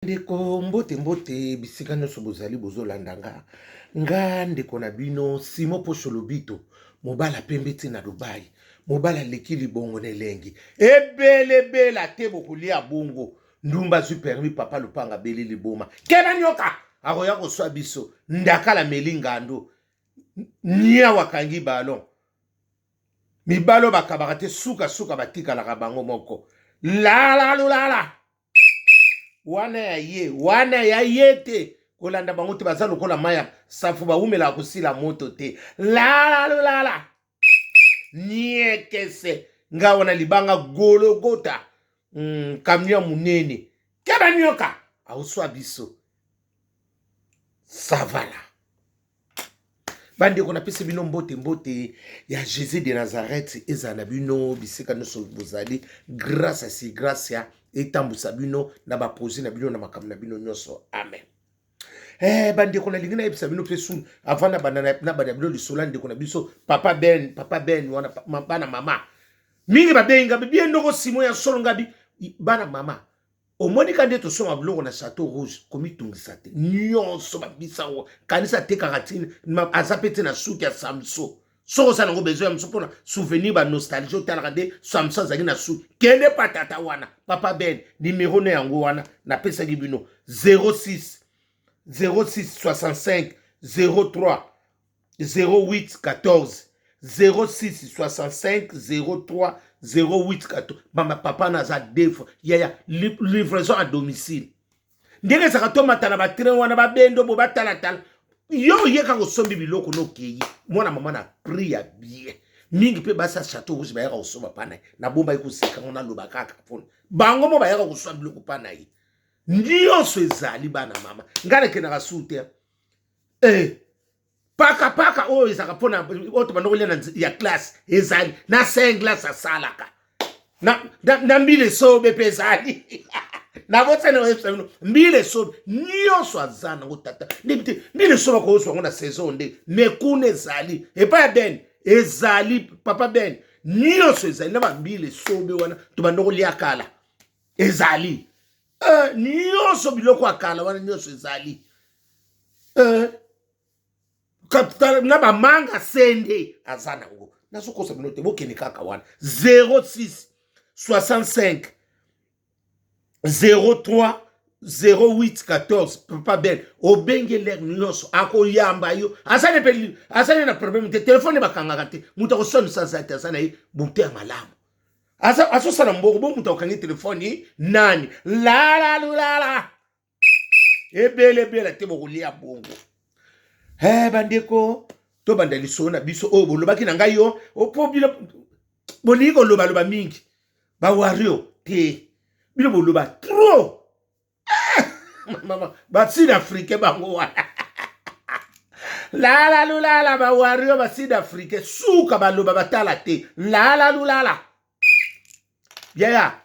Ndeko mbote mbote bisika nyonso bozali bozolanda nga nga ndeko na bino Simo Posho Lobito mobala pembe ti na Dubai mobala aleki libongo na elengi ebelebela te bokolia bongo ndumba azwi permis papa lopanga abeli liboma keba nyoka akoya koswa biso ndakala meli ngando niawa akangi ballon mibalo bakabaka te suka suka batikalaka bango moko lala lolala wana ya ye wana ya ye te kolanda bango te baza lokola mai ya safu bawumelaka kosila moto te lalalolala niekese nga wana libanga gologota camion ya monene keba nioka aoswa biso savala bandeko napesi bino mbote mbote ya jésus de nazareth ezala na bino bisika nyonso bozali grâce ya si gracia etambusa bino na baprojet na bino na makambo na bino nyonso amen. Bandeko nalingi nayebisa bino mpe su avant nabanda bino lisolo ya ndeko na biso papa Ben, papa Ben wana bana mama mingi babengi ngabi bien ndoko simo ya solo ngabi bana mama omoni ka nde tosomba biloko na Chateau Rouge komitungisa te nyonso babisa yango kanisa atekaka ti aza mpe te na suki ya Samso soki oza nango besoin ya mosu mpona souvenir ba nostalgie otalaka nde Samso azalaki na suki kende pa tata wana papa Ben numero na yango wana napesaki bino 06 06 65 03 08 14 06 65 03 08 14 mama papa na aza deux fois yaya livraison à domicile ndenge ezalaka tomata na batrain wana babendo bo batalatala yo oye kaka osombi biloko nokei mwana mama na prix ya bien mingi mpe basi ya Chateau Rouge bayaka kosomba mpa na ye nabombaki koseka ngo naloba kaka mpona bango mo bayaka kosomba biloko mpa na ye nyonso ezali bana mama ngai nakendaka su te pakapaka oyo ezalaka mpona oyo tobanda kolia na ya classe ezali na saint glace asalaka na mbila esobe mpe ezali nabosani oyebisa bino mbila esobe nyonso aza nango tata ndebi te mbila esobe akoyoswa yango na saison nde me kuna ezali epai ya Ben ezali papa Ben nyonso ezali na bambila esobe wana tobanda kolia kala ezali nyonso biloko ya kala wana nyonso ezali na bamanga sende aza nango nazokosa bino te bokende kaka wana 06 65 03 08 14 papa Ben obenge lere nyonso akoyamba yo azali mpe azali na problème te telefone bakangaka te moto akosonisa aza te aza na ye moto ya malamu azosala mbongo bo moto akokangi telefone nani lalalulala ebele ebele te bokolia bongo. Bandeko tobanda lisolo na biso oyo bolobaki na ngai yo mpo bino bolingi kolobaloba mingi bawario te bino boloba trop mama basud africain bango wana lalalulala bawario basud africain suka baloba batala te lalalulala yaya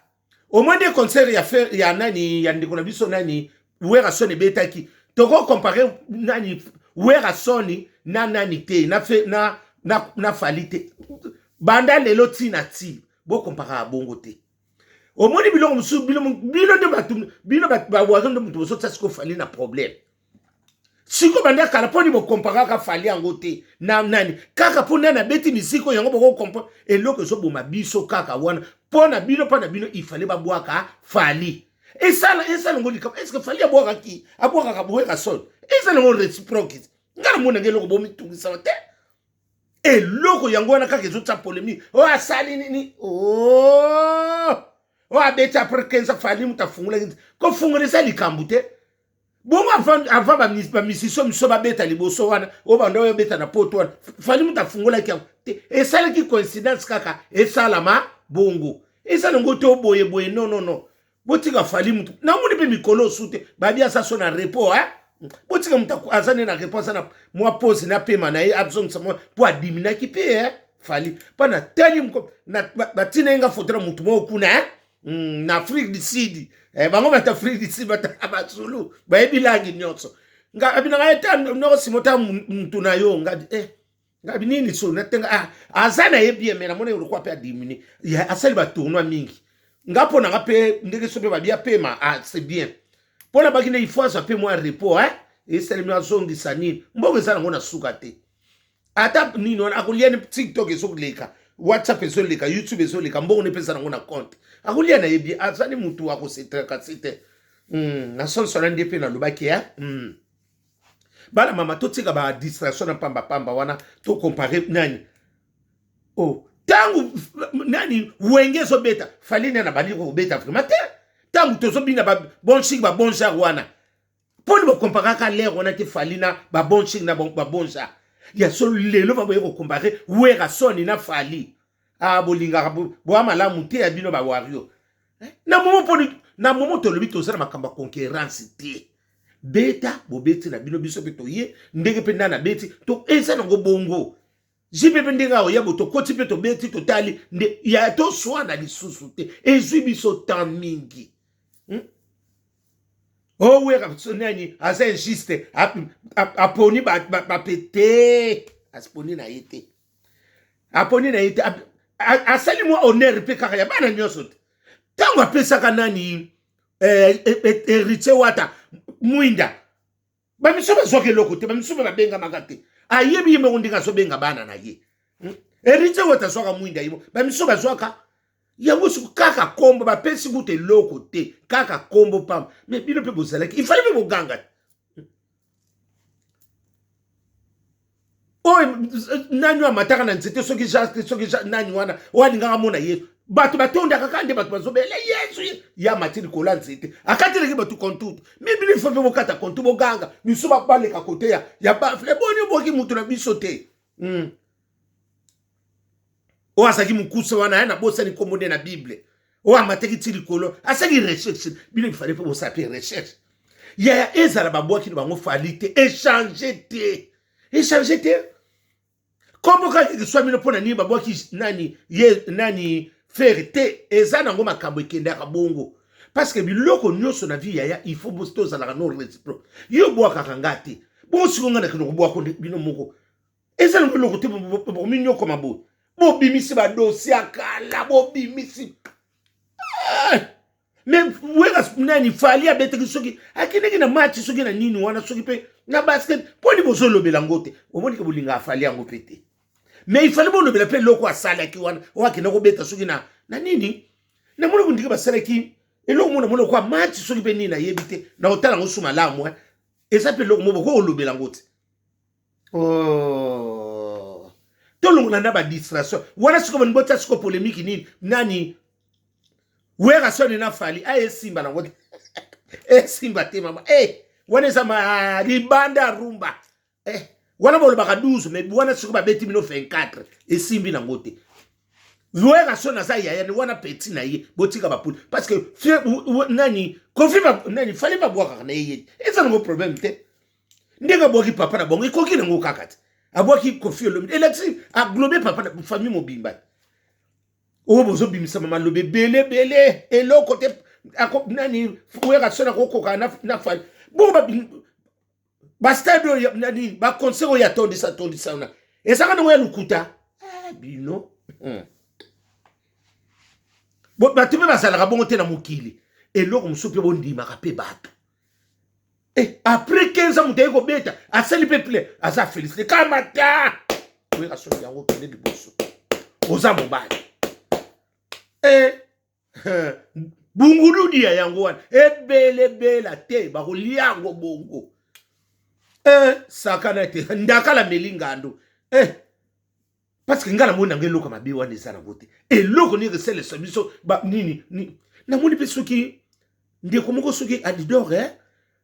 omoi nde concert ya fer ya nani ya ndeko na biso nani Werrason ebetaki tokocompare nani Werrason na nani te na, fe, na Fally te banda lelo ntina ti bokomparaka bongo te omoni biloko mosusu bino bino nde bato bino bawazo nde moto bozotia sikoyo Fally na problème sikoyo banda kala mponi bokomparaka Fally yango te na nani kaka mpo nani abeti misiko yango bokokompa eloko ezoboma biso kaka wana mpo na bino mpo na bino ifale babwaka Fally esala esala yango likambo est-ce Fally abwakaki abwakaka Werrason ezala yango réciproque nga namonanga eloko bomitungisaka te eloko yango wana kaka ezotia polémique oyo asali nini oyo abeti après 15 Fally moto afungolaki kofungola eza likambo te bongo avant bamisisio miso babeta liboso wana oyo banda oyo obeta na poto wana Fally moto afungolaki yango te esalaki coïncidence kaka esalama bongo eza nango te oboyeboye non non non botika Fally mutu namoni mpe mikolo osu te babi aza so na repos botika moto aza nde na repos aza na mwa pose na pema na ye azongisa mwa mpo adiminaki mpe Fally mpo na tali batina ye nga foto na motu moko kuna na Afrique du Sud bango bato Afrique du Sud bato basulu bayebi langi nyonso ngabi na ngai ta noko simo ta mutu na yo ngabi ngabi nini so natenga aza na ye bien mais namoni lokwa mpe adimine asali batournoi mingi nga mpo na nga mpe ndenge so mpe babi apema c'est bien. Mpo na baki nde il faut azwa mpe mwa repos hein? Esalemi azongisa nini, mbongo eza nango na suka te. Ata nini wana akolia ni TikTok ezoleka, WhatsApp ezoleka, YouTube ezoleka, mbongo nde mpeza nango na compte, akolia na ye bien. Azali mutu akosetrakasi te. Na sens wana nde mpe nalobaki ya. Bana mama, totika ba distraction na pambapamba wana. Tocompare nani? Oh, ntango nani Wenge ezobeta, Fally nani abandi kobeta vraiment te. Ntango tozobina babon chic, babon genre wana, mponi bocomparaka l'heure wana te Fally na babon chic na babon genre ya solo. Lelo baboye kocomparer Werrason na Fally. Ah, bolingaka boya malamu te ya bino bawario na momo. Mponi na momo tolobi toza na makambo ya concurrence te. Beta bobeti na bino, biso mpe toye ndenge mpe nani abeti to eza nango bongo. JB mpe ndenge aoya bo, tokoti mpe tobeti, totali nde ya toswana lisusu te. Ezwi biso temps mingi, Owera nani aza injuste, aponi bape te, aponi na ye te, aponi na ye te. Asali mwa honneur mpe kaka ya bana nyonso te. Ntango apesaka nani, Héritier Wata mwinda, bamiso bazwaka eloko te, bamiso mpe babengamaka te. Ayebi ye moko ndenge azobenga bana na ye. Héritier Wata azwaka mwinda ye, bamiso bazwaka yango. Soki kaka kombo bapesi kuta eloko te, kaka kombo pamba. Mais bino mpe bozalaki, ifali mpe boganga te. Oyo nani oyo amataka na nzete, soki Jacques, soki nani wana oyo alingaka mona Yesu, bato batondaka kaka nde bato bazobela Yesu, ye amati likolo ya nzete, akatelaki bato kontutu. Mais bino ifo mpe bokata kontu, boganga miso baleka kote ya bafle. Boni oboki mutu na biso te. Oyo azalaki mokuse wana ya, nabosani nkombo nde na Bible, oyo amataki ti likolo, asali recherche. Bino bifale mpe bosala mpe recherche yaya. Ezala babwaki na bango Fally te, échange te, échange te. Kombo kaka ekeswa bino. Mpo na nini babwaki nani ye nani Ferre te? Eza nango makambo ekendaka bongo, parce que biloko nyonso na vie, yaya, il faut tozalaka no réciproque. Yo bwakaka nga te, bongo sikoyo nga nakende kobwako bino moko. Eza nango eloko te. Bominyokoma boye, bobimisi badossier ya kala, bobimisi. Mais Wera nani, Fally abetaki, soki akendeki na match, soki na nini wana, soki mpe na basket, mponi bozolobela yango te? Omonike bolingaka Fally yango mpe te. Mais ifale bolobela mpe eloko asalaki wana, oyo akenda kobeta soki na nini. Namoni kondike basalaki eloko mo, namoni lokwa match, soki mpe nini, nayebi te. Na kotala yango su malamu, eza mpe eloko mo boko kolobela yango te. Oh. Tolongola na badistraction wana. Sikoyo balingi botia sikoyo polémique nini, nani Werrason na Fally. A esimba nango te, esimba te mama. Eh, wana eza ma libanda rumba. Eh, wana bolobaka 12, mais wana sikoyo babeti bino 24, esimbi nango te. Werrason aza yaya wana, petit na ye. Botika bapuli, parce que nani Koffi, nani Fally babwakaka na ye, ye eza nango problème te. Ndenge abwaki papa na bango, ekoki nango kaka te. Abwaki Koffi Olomide, elakisi aglobe papa na famille mobimba. Oyo bozobimisama maloba ebele ebele, eloko te. Nani Werrason akokoka na Fally? Bongo bastade oyo nani, baconcert oyo atondisa tondisa wana, ezaka nango ya lokuta. Bino bato mpe bazalaka bongo te na mokili. Eloko mosusu mpe bondimaka mpe bato. Après 15 ans, moto aye kobeta, asali mpe plein, aza félicité. Kamata oyeka soki yango, okende liboso, oza mobali. Bunguludi ya yango wana ebelebela te, bakolia yango bongo. Sakana te, ndakala meli ngando. Parce que ngai namoni nango eloko mabe wana eza nango te. Eloko nini eselesa biso nini? Namoni mpe soki ndeko moko, soki Alidor,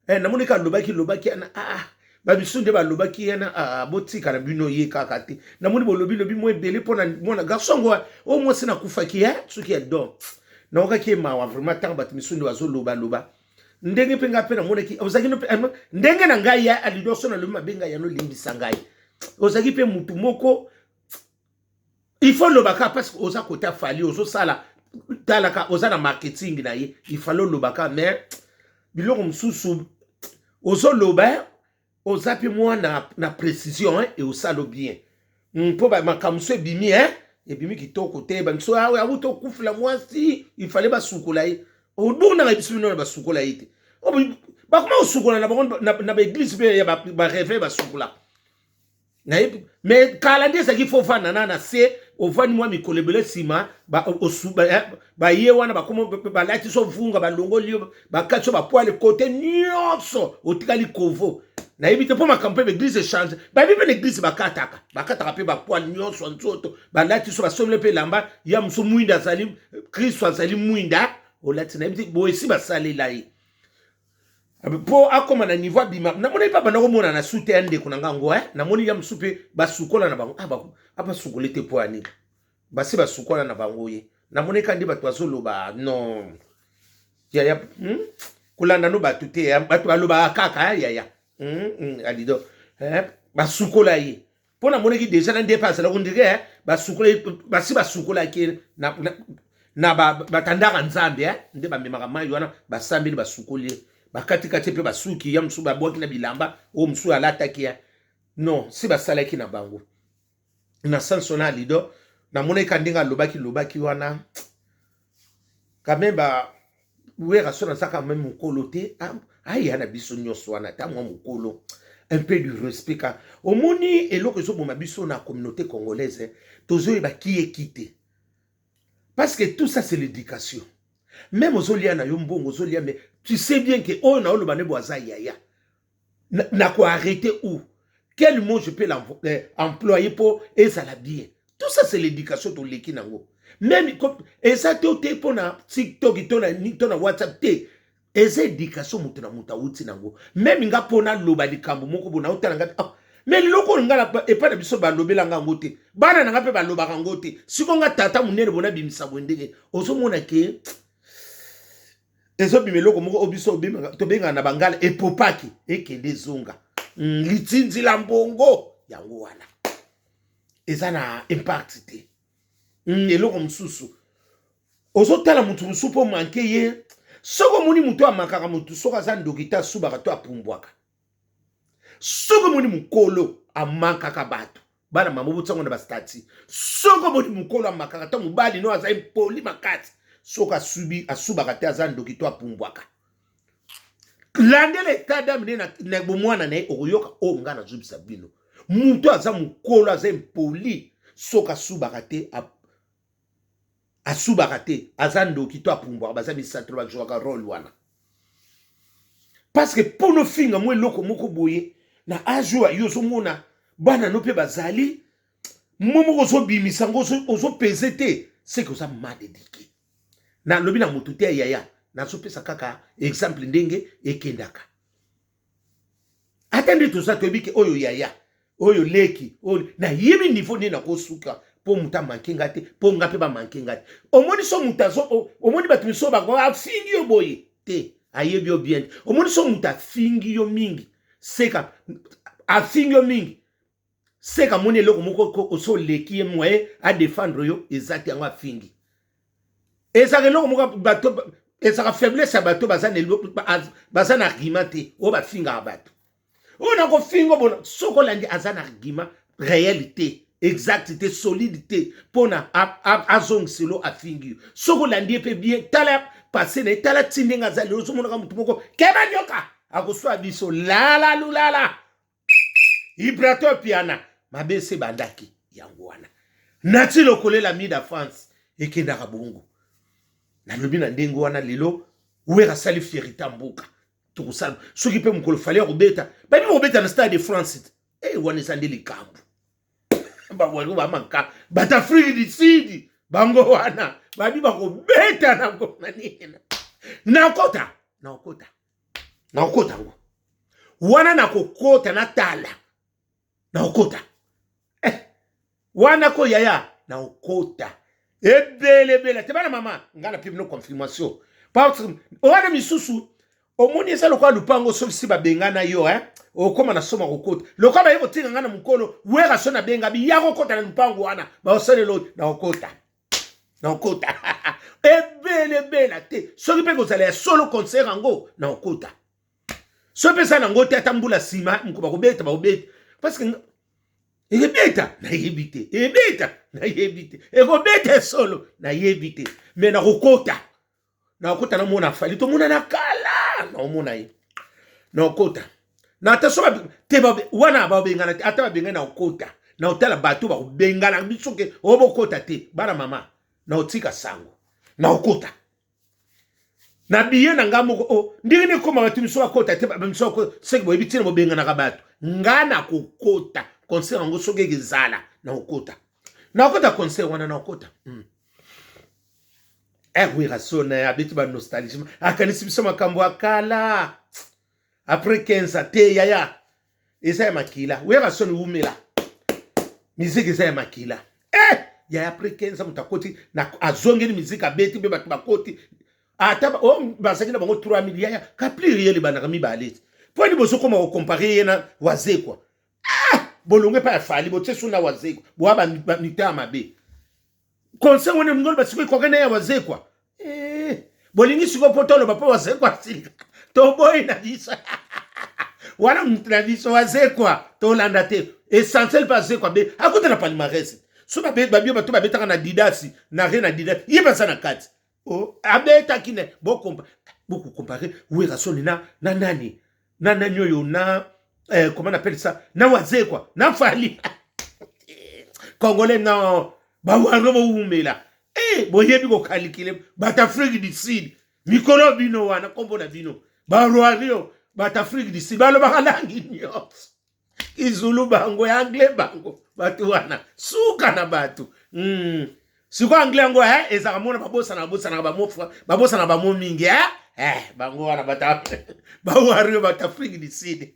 namoni ka alobaki lobaki ana. Ah, babiso nde balobaki yana. Ah, botika na bino ye kaka te. Namoni bolobi lobi mo ebele mpona mwana garçon ngo oyo mwasi nakufaki, soki Alidor. Naokaki ye mawa vraiment ntango bato misu nde bazolobaloba ndenge mpe ngai mpe namonaki ozalaki ndenge na ngai ya Alidor. So nalobi mabe, ngai yano olimbisa ngai. Ozalaki mpe mutu moko, il faut lobaka, parce que oza kota Fally, ozosala talaka, oza na marketing na ye, il fallait olobaka. Mais biloko mosusu ozoloba, oza mpe mwa na précision e osala bien, mpo makambo mosusu ebimi, ebimi kitoko te. Bamiso awuti okufela mwasi, il fallait basukola ye. Obonaka biso bino na basukola ye te. Bakoma kosukola na bango na baeglise mpe ya bareveil basukola nayebi. Mais kala nde ezalaki fo ovanda na se, ovandi mwa mikolo ebele, nsima baye wana bakoma balati so vunga, balongoli yo, bakati so bapoils kote nyonso, otikali kovo. Nayebi te mpo makambo mpe baeglise echange. Bayebi mpe na eglise bakataka mpe bapoils nyonso ya nzoto, balati so, basomeli mpe elamba ya mosu mwinda, azali Kristo, azali mwinda, olati. Nayebi te boye esi basalela ye mpo akóma na niveau abima. Namoni mpe banda komona na su te ya ndeko na ngango. Namoni ya mosu mpe basukola na bango. Ah, basukoli te mpo ya nini? Basi basukola na bango ye. Namoni ka nde bato bazoloba non yaya, Kolanda no bato te, bato balobaka kaka yaya. Alido basukola ye mpo namonaki déjà na nde mpe azala kondire basukola, basi basukolaki na batandaka Nzambe nde bamemaka mai wana, basambeli, basukoli ye, bakatikati mpe basuki ya mosusu, babwaki na bilamba oyo mosusu alataki ya non si basalaki na bango na sanso na Alido. Namonaki ka ndenge alobaki lobaki wana quand même ba Wera so naza quand même mokolo te, aya na biso nyonso wana ta mwa mokolo, un peu du respect. Ka omoni eloko ezoboma biso na communauté congolaise, tozoyeba ki eki te, parce que tout ça, c'est l'éducation. Même ozolia na yo mbongo, ozolia, mais tu sais bien que oyo na oloba nde bo aza yaya, na koarrêter où, quel mot je peux employer mpo ezala bien. Tout ça, c'est l'éducation. Toleki nango même eza te te mpo na TikTok to na WhatsApp te. Eza éducation, moto na moto awuti nango. Même nga, mpo naloba likambo moko bo naotala nga, ah, mais liloko oyo nga epai na biso balobelanga yango te, bana na nga mpe balobaka yango te. Siko nga tata monene bona bimisa boye, ndenge ozomona ke ezobima eloko moko oyo biso tobengaka na bangala epopaki, ekende ezonga litinzila mbongo yango wana eza na impact te. Eloko mosusu, ozotala motu mosusu mpo manke ye. Soki omoni motu amakaka motu, soki aza ndoki te, asubaka to apumbwaka. Soki omoni mokolo amankaka bato, bana mama botiango na bastati, soki omoni mokolo amakaka to mobali no aza impoli makasi, soki asubi, asubaka te, aza ndoki to apumbwaka. Landela état d'âme ne na bomwana na ye, okoyoka oyo ngai nazobisa bino. Moto aza mokolo, aza impoli, soki asubaka te, asubaka te, aza ndoki to apumbwaka. Baza misato bazwaka rôle wana, parce que mpo nofinga mwa eloko moko boye na age oyo yo ozomona bana no mpe bazali mo moko, ozobimisa yango, ozopese te, seke oza mal éduqué. Nalobi na motu te yaya, nazopesa kaka exemple ndenge ekendaka. Ata nde toza, toyebi ke oyo yaya, oyo leki, oyo nayebi niveau nde nakosuka mpo moto amanke nga te, mpo nga mpe bamanke nga te. Omoni so moto azo, omoni bato misusu bako afingi yo boye te, ayebi yo bien te. Omoni so moto afingi yo mingi, seka afingi yo mingi, seka amoni eloko moko oso oleki ye, moyen adéfendre yo eza te, yango afingi. Ezalaka eloko moko bato, ezalaka faiblesse ya bato baza na argument te, oyo bafingaka bato oyo nakofinga bona. Soki olandi, aza na argument réel te, exact te, solide te mpona azongiselo afingi yo. Soki olandi ye mpe bien, tala passé na ye, tala ti ndenge aza lelo, ozomonaka motu moko keba nyoka akoswa biso lala lulala Ibrator Piana mabe ese ebandaki yango wana nati lokolela mida France ekendaka bongo. Nalobi na ndenge wana, lelo Wera asali fierté mboka. Tokosala soki mpe mokolo Fally ya kobeta, bayebi kobeta na Stade de France te. Wana eza nde likambo bawango bamanka bato Afrique du Sud, bango wana babi bakobeta na ngoma nini. Nakota, nakota, nakokota ngo wana, nakokota, natala, nakokota wana ko yaya, nakokota ebelebele te. Bana mama, ngai na bino confirmation, parce wana misusu omoni eza lokola lupango. Soki si babengana yo, okóma na soma kokota lokola baye kotinga ngai na mokolo Wera so nabenga biya kokota na lupango wana, baosalela oyo, nakokota, nakokota ebelebela te. Soki mpe kozala ya solo concert yango, nakokota. Soki mpe eza nango te, ata mbula nsima moko bakobeta, bakobeta, parce que ekebeta nayebi te, ebeta nayebi te, ekobeta solo nayebi te, mais nakokota, nakokota, namona Fally. Tomona na kala, naomona ye. Na okota na ata so te wana babengana te, ata babengani na okota na otala bato bakobengana biso ke obokota te. Bana mama, na otika sango na okota na biye na nga moko. O oh, ndenge nini ekoma bato miso bakota te, miso bakota seke boyebi ntina bobenganaka bato. Nga na kokota concert yango soki ekezala na okota, na okota concert wana na okota. Eh, Werrason abeti ba nostalgie, akanisi biso makambo ya kala après 15 ans te. Yaya, eza ya makila. Werrason wumela, miziki eza ya makila. Eh, yaya, après 15 ans moto akoti, azongeli miziki, abeti mpe bato bakoti, ata oh, bazalaki na bango 3000. Yaya, ka pluriel ebandaka mibale, mpo ani bozokoma kocomparer ye na Wazekwa? Ah, bolongo epai ya Fally, botie so na Wazekwa, boa bamita ya mabe. Conseil wana ngolo basikoyo ekoka na ya Wazekwa. Eh, bolingi sikoyo mpo toloba mpo Wazekwa asilika, toboyi na biso wana. Mutu na biso Wazekwa tolanda te, essentiel mpe Azekwa be akuta na palmarès. So babio bato babetaka na didasi na re na didasi, ye baza na kati. Oh, abetaki ne bokocomparer Werrason na nani, na nani oyo na comment on appelle ça, na Wazekwa na Fally? Congolais non, bawango bowumela. Eh, boyebi kokalikile bato Afrique du Sud, mikolo bino wana nkombo na bino baroario. Bato Afrique du Sud balobaka langi nyonso, izulu bango, ya anglais bango, bato wana suka na bato. Sikoyo anglais yango eh, ezalaka mona babosana, babosanaka bamo, babosana bamo mingi eh? Eh, bango wana bato bawario, bato Afrique du Sud,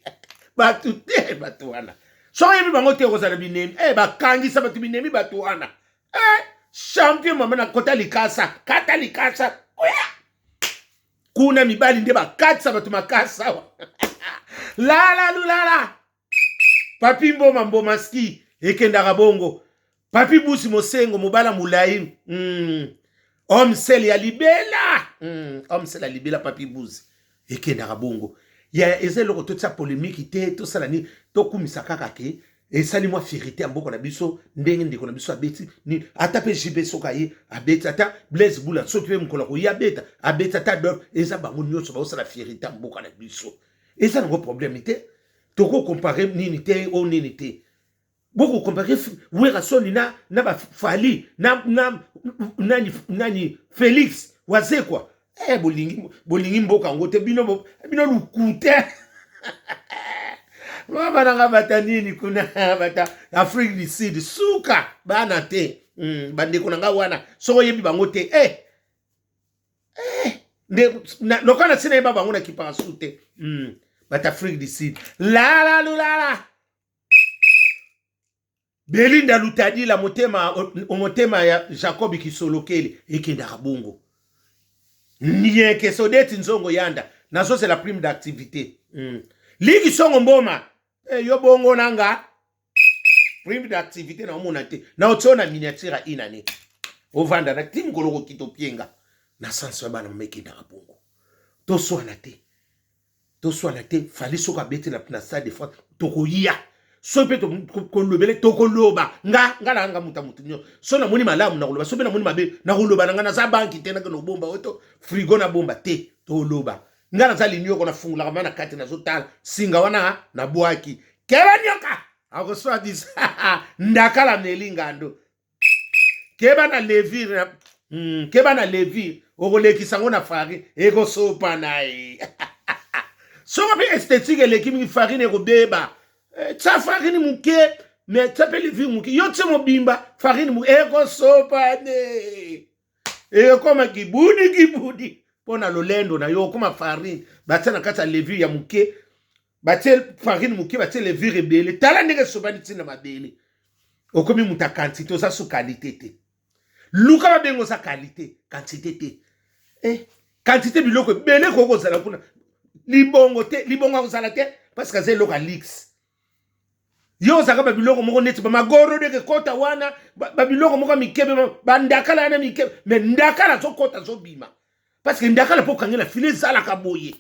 bato te, bato wana soki oyebi bango te, okozala binemi. Eh, bakangisa bato binemi, bato wana. Eh, champion mama na kota likasa, kata likasa oya kuna, mibali nde bakatisa bato makasa awa. Lala lulala, Papi Mboma, Mboma ski ekendaka bongo. Papi Busi Mosengo, mobala molai. Homme seul ya libela. Homme seul ya libela, Papi Busi ekendaka bongo. Ya eza eloko totia polémique te, tosala nini, tokumisa kaka ke esali mwa fierté ya mboka na biso, ndenge ndeko na biso abeti ni ata mpe JB soki aye abeti, ata Blaise Bula soki mpe mokolo akoya abeta, abeti, ata Adolphe, eza bango nyonso baosala fierté ya mboka na biso. Eza nango problème te, tokocomparer nini te, o nini te, bokocomparer Werrason na baFally na nani, nani, Félix Wazekwa. Eh, bolingi, bolingi mboka yango te bino, bino lukute. Mama nanga, bata nini kuna, bata Afrique du Sud suka bana te. Bandeko na nga wana soki oyebi bango te, eh, eh, nde lokola na si nayeba bango na kipaka su te. Bata Afrique du Sud, lala lulala. Belinda Lutadila, motema, motema ya Jacob Kisolokeli ekendaka bongo. Nieke sodeti nzongo yanda, nazozela prime d'activité. Ligi songo mboma eh, yo bongo nanga prime d'activité na omona te, na otio na miniature ya inane, ovanda na ti mokolo kokita opienga na sanso ya bana mama. Ekendaka bongo, toswana te, toswana te. Fally soki abeti na Stade de France, tokoya. Soki mpe kolobele, tokoloba. Nga na nga muta mutu nyonso, so namoni malamu nakoloba, so mpe namoni mabe nakoloba. Na nga naza banki te, nake nobomba oyo to frigo nabomba te, toloba. Nga naza linioko, nafungulaka ma na kati, nazotala singa wana nabwaki keba nyoka akoswa biso ndakala meli ngando. Keba na levure, keba na levure, okolekisa yango na farine, ekosopa na ye. Soko mpe esthétique eleki mingi, farine ekobeba. Eh, tia farine moke, mais tia mpe levure moke. Yo tie mobimba farine moke, ekosopa ne, ekokoma kibudi kibudi mpo na lolendo na yo. Okoma farine batia na kati ya levure ya moke, batie farine moke, batie levure ebele, tala ndenge esopani ntina mabele. Okomi moto ya quantité, oza su qualité te. Luka babenga oza qualité, quantité te. Eh, quantité biloko ebele ekoki kozala kuna, libongo te, libongo akozala te parce que aza eloko ya luxe. Yo ozalaka babiloko moko neti bamagoro ndenge ekota wana, babiloko moko ya mikebe, bandakala wana mikebe, mais ndakala azokota, azobima parce que ndakala mpo okangela file ezalaka boye.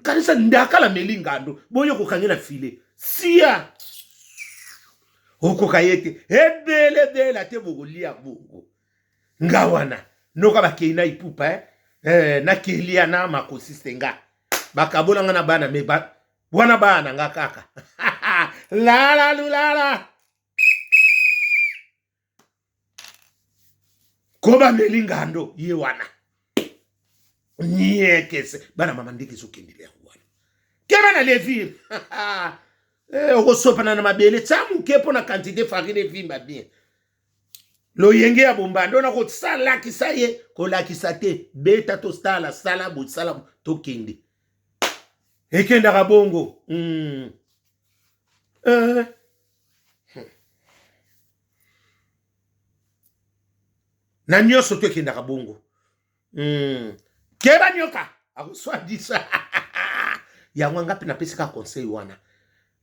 Kanisa ndakala meli ngando boye, okokangela file sia, okoka ye te, ebele ebele ate bokolia bongo. Nga wana noka bakei na ipupa, eh? Eh, nakelia na makosiste nga bakabolanga na bana me ba... Wana bana na nga kaka. Lala lulala. Koba meli ngando ye wana. Niekese bana mama ndenge ezokendela yango wana. Keba na levure. Eh, okosopana na mabele tya moke mpo na quantité farine evimba bien. Loyenge ya bombando na kosalakisa ye kolakisa te beta tosala sala bosala tokende ekendaka bongo. Na nyonso to ekendaka bongo. Keba nyoka akoswadisa yango nga mpe napesi kaka conseil wana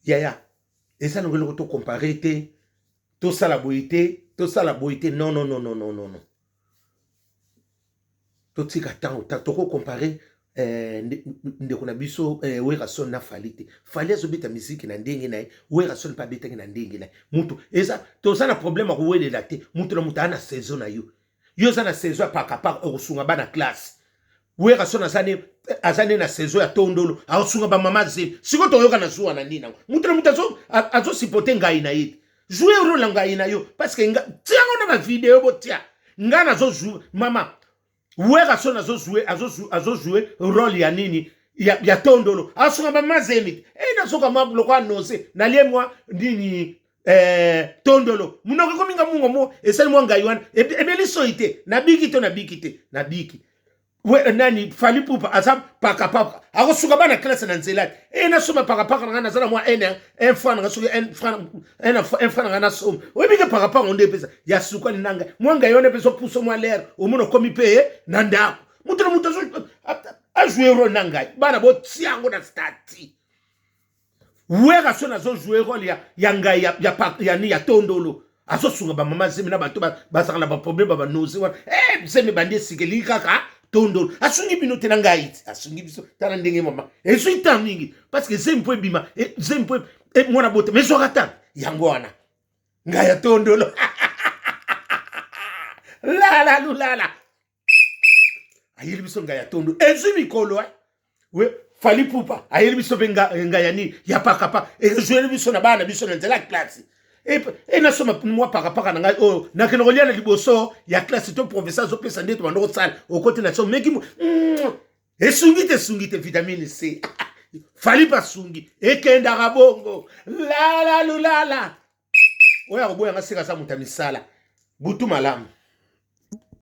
yaya eza nango eloko tocompare te tosala boye te tosala boye te non non non non non non totika ntango tokocompare ndeko na biso Werrason na Fally te. Fally azobeta miziki na ndenge na ye, Werrason mpe abetaki na ndenge na ye. Mutu eza toza na problème ya kowelela te, mutu na mutu aa na saison na yo. Yo oza na saison ya pakapaka okosunga bana classe. Werrason aza ne na saison ya tondolo akosunga ba mama zemi. Sikoyo toyoka na zuwa na nini yango? Mutu na mutu azosupporte ngai na ye te. Jouer role na ngai na yo parce que nga tiango na ba video botia. Nga nazo jouer mama Werrason azo jouer role ya nini ya tondolo asunga mama zemi te. E nazoka mwa lokola nose nalie mwa nini tondolo munoko ekomi nga mungo mo esali mwa ngai wana emeli soi te nabiki to nabiki te nabiki we nani Fally Ipupa aza pakapaka akosuka bana classe na nzela te e nasomba pakapaka na ngai naza na mwa un franc na ngai soki un franc na ngai nasomba oyebi ke pakapaka nde epesa ya sukali na ngai mwa ngai wana epesa opuso mwa lere omona okomi mpe na ndako moto na moto ajoue role na ngai bana botia yango na statut. Werrason azojoue role ya ngai ya tondolo azosunga bamama zemi na bato bazalaka na baproblème ba banoze wana zemi bandi esikeli kaka tondolo asungi bino te na ngai te asungi biso tala ndenge mama ezwi temps mingi parce que zemi mpo ebima zemi mpo mwana botema ezwaka temps yango wana ngai ya tondolo lala lulala ayeli biso ngai ya tondo ezwi mikolo we Fally Ipupa ayeli biso mpe ngai ya nini ya pakapa ezweli biso na bana biso na nzela ya classe e nasoma mwa pakapaka na ngai oyo nakende kolia na liboso ya classe to professeur azopesa nde tobanda kosala okoti na so meki esungi te esungi te vitamine C Fally mpe asungi ekendaka bongo lala lulala oyo akoboyanga sika aza moto ya misala butu malamu.